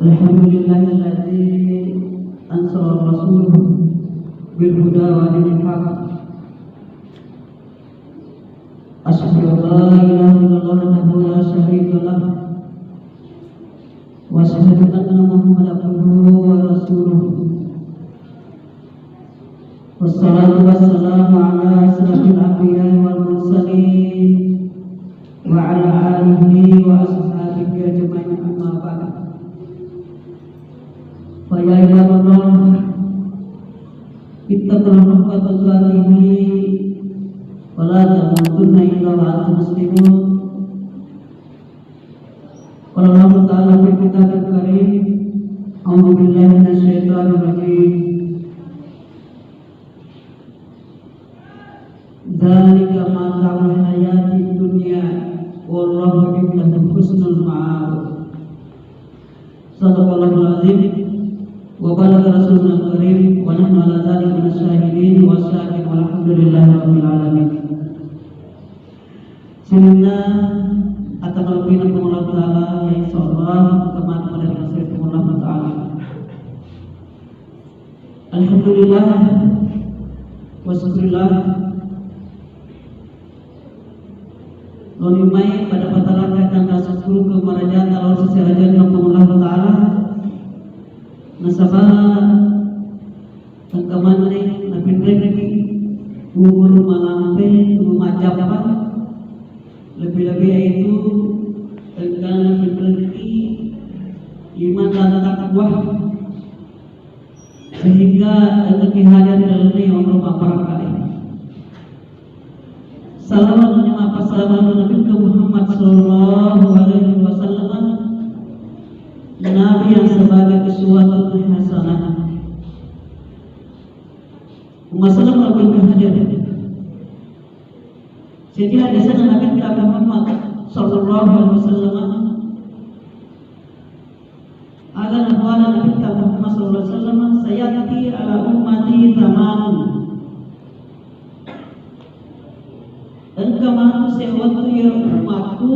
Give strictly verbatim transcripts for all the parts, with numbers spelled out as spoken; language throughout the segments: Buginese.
الحمد لله الذي أرسل رسوله بالهدى ودين الحق. أشهد أن لا إله إلا الله وحده لا شريك له، وأشهد أن محمدا عبده ورسوله. والصلاة والسلام على أشرف الأنبياء والمرسلين وعلى آله وأصحابه أجمعين، أما بعد. فيا عباد الله، اتقوا الله حق تقاته ولا تموتن إلا وأنتم مسلمون. قال الله تعالى في الكتاب الكريم: أعوذ بالله من الشيطان الرجيم. ذلك متاع الحياة الدنيا والله عنده حسن المآب. صدق الله العظيم وبلغ رسولنا الكريم ونحن على ذلك من الشاهدين والشاكرين والحمد لله رب العالمين. Sininna atta malebbina Puang Allah Ta'ala, ya insyaallah, kemana pada dengan saya Puang Allah Ta'ala. Alhamdulillah, wa syukurillah. Loni mai pada patalakka tanda syukur ke maraja talor seserajan Puang Allah Ta'ala. Nasaba Engka maneng napinrengki umuru malampe, tubu majjappa, lebih-lebih yaitu engka napinrengki iman dan takwa, sehingga engkaki hadir dalam onrong mapparakka. Salawat dan mappasalawat Nabi Muhammad sallallahu alaihi wasallam, Nabi yang sebagai uswatun hasanah. Umma sallam Nabi hadir. Jadi hadisna Nabi Muhammad sallallahu alaihi wasallam, Aga napuada Nabitta Muhammad sallallahu alaihi wasallam, "Sayati ala ummati tamanun." Engka matu sewwattu iyaro ummatku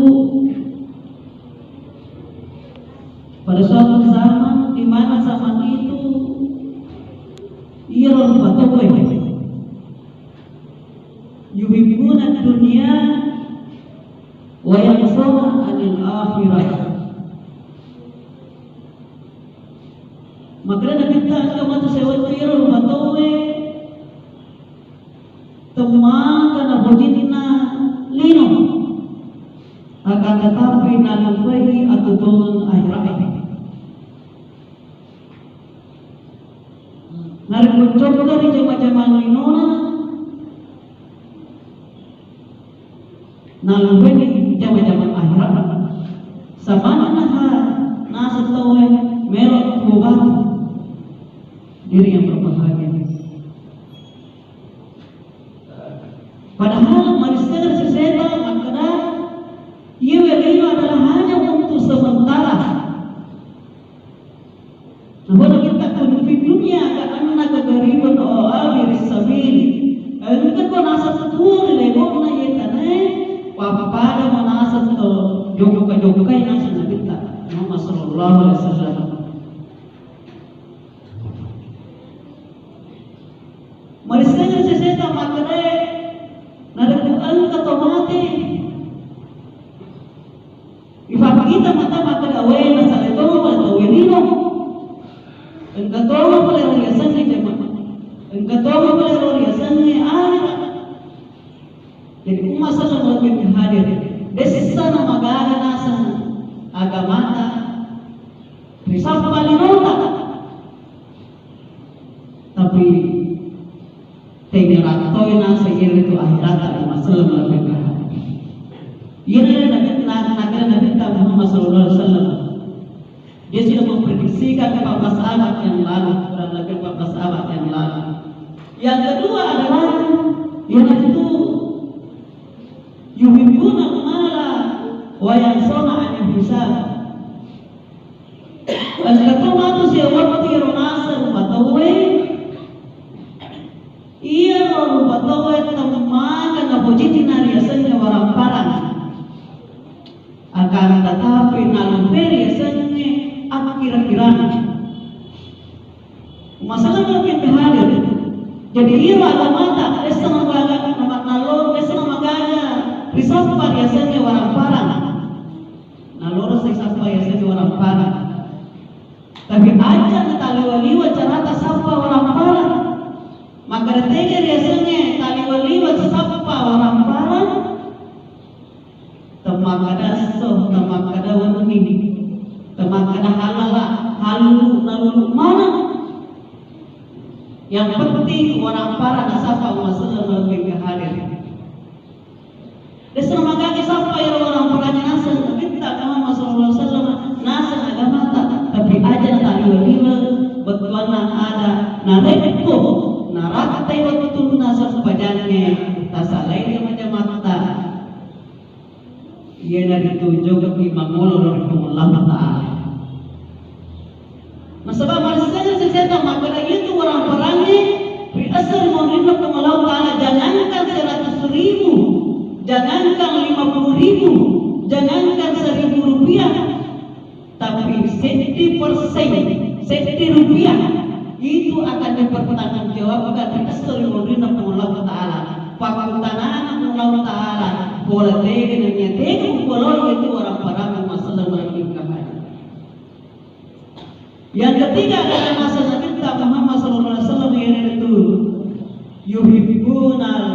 pada suatu zaman di mana zaman itu iyaro rupa tauwe yuhibbuna dunya wa yansawna anil akhirah. Makkeda Nabitta, engka matu sewwattu iyaro rupa tauwe temmaka napojinna lino, akan tetapi nalupai atuo-tuongeng akhira'e. Narekko jokka ri jama-jamang linona, nalupai jama-jamang akhira'na. Samanna ha naseng tauwe melo tuo batu. Diri yang berbahagia. Padahal marisseng seseta makkeda, iyawe lino adalah hanya untuk sementara. Nahona kita kun fid dunya ka annaka gharibun aw abiris sabil. Engka ko naseng tuo ri lebo'na iye tanae, pappada manaseng to jokka-jokkai naseng Nabitta Muhammad sallallahu alaihi wasallam. Marisseng seseta makkedae, narekko engka to mate, ifakkita mata makkeda, "We, nasale to pole tauwe lino. Engka to pole ro riasengnge jama. Engka to pole ro riasengnge akhera." Jadi umma sallam lebih hadir. Dessa namagaga naseng agamata ri sappa linota. Tapi tengerattoi naseng iyaro ritu akhirata umma sallam lebih hadir. Iyana Nabi, na-, nakkeda Nabitta Muhammad sallallahu alaihi wasallam. Dia sudah memprediksikan empat belas abad yang lalu, kurang lebih empat belas abad yang lalu. Yang kedua adalah, iyanaritu yuhibbuna mala wa yansawna anil hisab. Engka to matu sewwattu iyaro naseng rupa tauwe, iyaro rupa tauwe temmaka napojinna riasengnge waramparang. Akan tetapi nalupai riasengnge akkira-kirana. Masalah mungkin hadir. Jadi, iyaro agamata, dessa magaga, nama-, nallo, dessa magaga risappa riasengnge waramparang. Naloro sai sappa riasengnge waramparang. Tapi aja nataliwa-liwa carata sappa waramparang. Makkeda tega riasengnge taliwa-liwa sappa waramparang? Temmakkeda esso, temmakkeda wenni, temmakkeda halala, halulu, nalulu maneng. Yang penting waramparang nasappa Umma selleng lebbi engka hadir. Dessa magaga sappa iyaro waramparang naseng Nabitta Muhammad sallallahu alaihi wasallam, naseng agamata, tapi aja nataliwa-liwa bettuanna ada narekko narattai wettunna sempajangnge tasalai jama-jamatta. Iyanaritu jokki mangolo ri Puang Allah Ta'ala. Nasaba masseng sesena makkeda iyatu waramparangngé ri esso ri munrinna Puang Allah Ta'ala, jangankan seratus ribu, jangankan lima puluh ribu, jangankan seribu rupiah. Tapi seddi persen, seddi rupiah itu akan dipertanggungjawabkan ri esso ri munrinna Puang Allah Ta'ala. Pakkutanana Puang Allah Ta'ala, pole tega nennia tega upoloi itu waramparang Umma selleng lebbi engka hadir. Yang ketiga adalah naseng Nabitta Muhammad sallallahu alaihi wasallam, yaitu yuhibbunal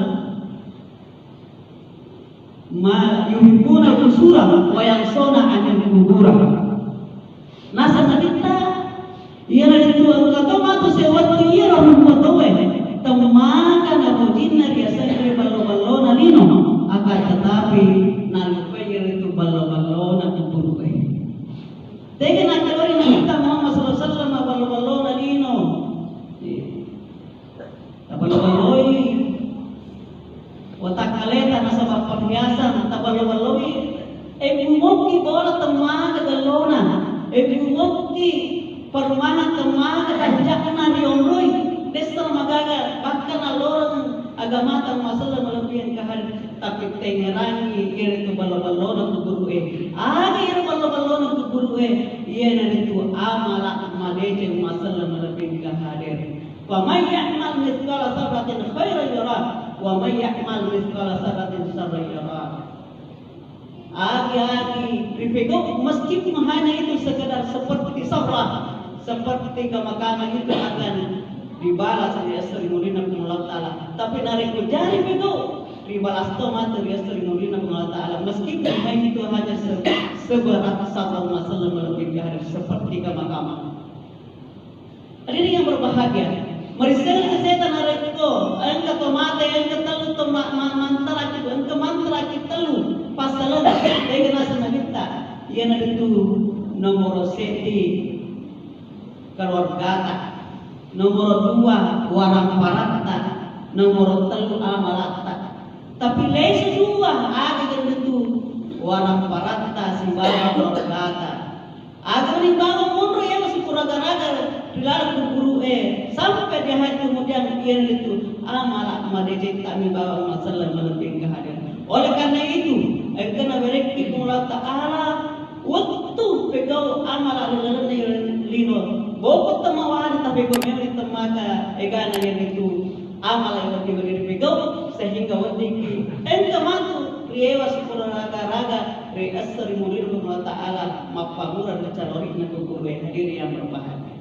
ma yuhibbuna qusura wa yansawna anil qubura. Naseng Nabitta, iyanaritu engka to matu sewwettu iyaro rupa tauwe, temmaka napojinna riaseng ri ballo-ballona lino, akan tetapi nalupai iyaritu ballo-ballona kuburu'e. Tega nakkadori Nabitta Muhammad sallallahu alaihi wasallam ballo-ballona lino. Taballo-balloi watakkaleta nasaba perhiasan, taballo-balloi ebbu mokki bola temmaga gellona, ebbu mokki perumahan temmaga tanja'na rionroi, dessa magaga, bahkan nalloreng agamata Umma selleng lebbi engka hadir, tapi tengngerangi iyaritu ballo-ballona kuburu'e. Aga iyaro ballo-ballona kuburu'e? Iyanaritu amala madeceng Umma selleng lebbi engka hadir. Wa may ya'mal mitsqala dzarratin khairan yarah, wa may ya'mal mitsqala dzarratin syarran yarah. Agi-agi ripegau, meskipun hanya itu sekedar seperti zarrah, seperti kama-kama, itu akan dibalas ri esso ri munrinna Puang Allah Ta'ala. Tapi narekko jari pegau, ribalas to matu ri esso ri munrinna Puang Allah Ta'ala, meskipun itu hanya se-, seberat zarrah Umma selleng lebbi engka hadir, seperti kama-kama. Hadirin yang berbahagia, marisseng seseta narekko engka to mate, engka tellu to ma-, ma-, mantaraki, engka mantaraki tellu passaleng, tega naseng Nabitta, iyanaritu nomoro seddi keluargata, nomoro dua waramparatta, nomoro tellu amalatta. Tapi lesu dua, aga iyanaritu waramparatta sibawa keluargata. Aga ni bawang monro iya masukku raga-raga ri laleng kuburu'e, sampai di hari kemudian iyanaritu amala madecetta mi bawang Umma selleng lebbi engka hadir. Oleh karena itu, engka nawerekki Puang Allah Ta'ala wettu pegau amala ri lalenna lino. Boko temmawa ri tapegau memang temmaga egana iyanaritu amala wedding-wedding ripegau, sehingga weddingki engka matu riewa sukku raga-raga ri esso ri munrinna Puang Allah Ta'ala, mappamura ri calori'na kuburu'e. Hadirin yang berbahagia.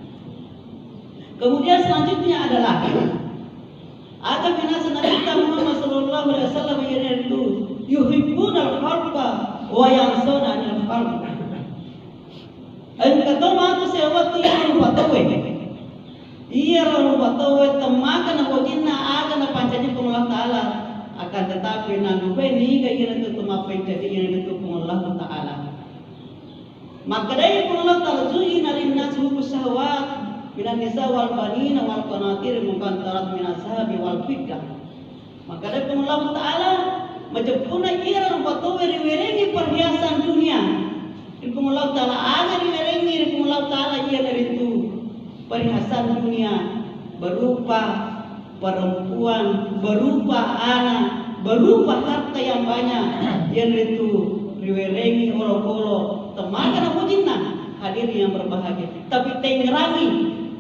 Kemudian selanjutnya adalah aga minasa Nabitta Muhammad sallallahu alaihi wasallam, yaitu yuhibbunal harba wa yansawna anil harb. Engka to matu sewwettu iyaro rupa tauwe. Iyaro rupa tauwe temmaka napojinna aga napancaji Puang Allah Ta'ala, akan tetapi nalupai niga iyanaritu to mappancaji iyanaritu Puang Allah Ta'ala. Makkedai Puang Allah Ta'ala, "Zuyyina linnasi hubbus syahawat minan nisa wal banina wal qanatiril muqantarat minaz zahabi wal fiddah." Makkeda Puang Allah Ta'ala, majeppuna iyaro rupa tauwe riwerengngi perhiasan dunia. Ri Puang Allah Ta'ala, aga riwerengngi ri Puang Allah Ta'ala, iyanaritu perhiasan dunia berupa perempuan, berupa anak, berupa harta yang banyak, iyanaritu riwerengngi olokolo temmaka napojinna. Hadirin yang berbahagia. Tapi tengngerangi,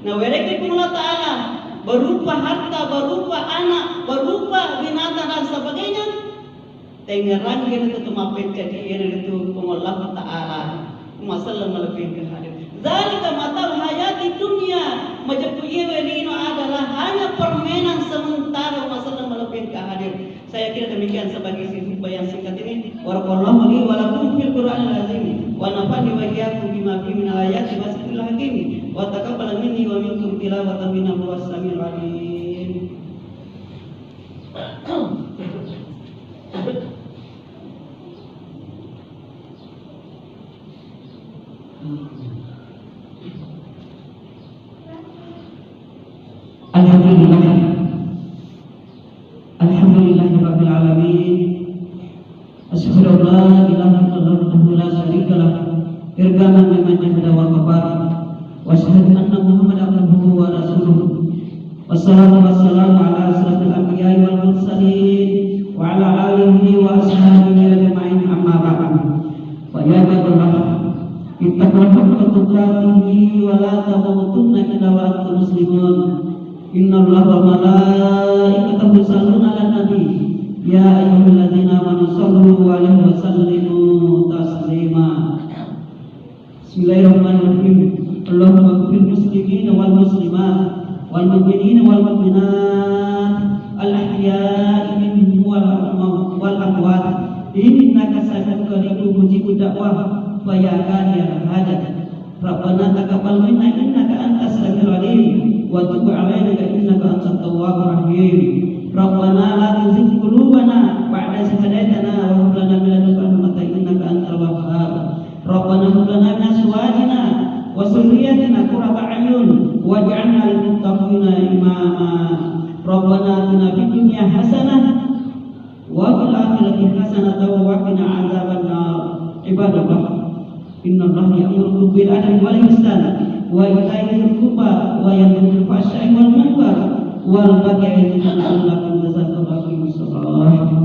nawerekki Puang Allah Ta'ala berupa harta, berupa anak, berupa binatang dan sebagainya, tengngerangi itu tuh mapencet, itu Puang Allah Ta'ala. Masallah malebbikeng ke hadir. Zalika mata'ul hayati dunya, majeppu iye welino adalah hanya permainan sementara, masallah malebbikeng ke hadir. Saya kira demikian sebagai isi khutbah yang singkat ini. Barakallahu li wa lakum fil Qur'anil azim wa nafa'ni wa iyyakum bima fihi minal ayati wa zikril hakim wa taqabbal minni wa minkum tilawatan innahu huwas samiul alim. Alhamdulillah. Alhamdulillahirabbil alamin. Asyhadu an la ilaha illallah wahdahu la syarika lah. Irgaman liman jahada wa kafar. Wa asyhadu anna Muhammadan abduhu wa rasuluh. Wassalatu wassalamu ala asyrafil anbiya'i wal mursalin wa ala alihi wa ashabihi ajma'in, amma ba'du. Fa ya ibadallah, ittaqullaha haqqa tuqatihi wa la tamutunna illa wa antum muslimun. Innallaha wa malaikatahu yusalluna 'alan nabi. Ya ayyuhalladzina amanu sallu 'alaihi wa sallimu taslima. Bismillahirrahmanirrahim. Allahumma ighfir muslimina wal muslimat wal mu'minina wal mu'minat al ahya'i minhum wal amwa-, wal amwat. Innaka sami'un qaribun mujibud da'wah. Fa ya qadiyal hajat. Rabbana taqabbal minna innaka antas samiul alim wa tub alaina innaka antat tawwabur rahim. Rabbana la tuzigh qulubana ba'da idh hadaytana wa hab lana min ladunka rahmatan innaka antal wahhab. Rabbana hab lana min azwajina wa dzurriyyatina qurrata a'yun waj'alna lil muttaqina imama. Rabbana atina fid dunya hasanah wa fil akhirati hasanatan wa qina adzabannar. Ibadallah, innallaha ya'muru bil adli wal ihsan wa ita'i dzil qurba wa yanha 'anil fahsya'i wal munkar wal baghi ya'idzukum la'allakum tadzakkarun. Aqimus shalah.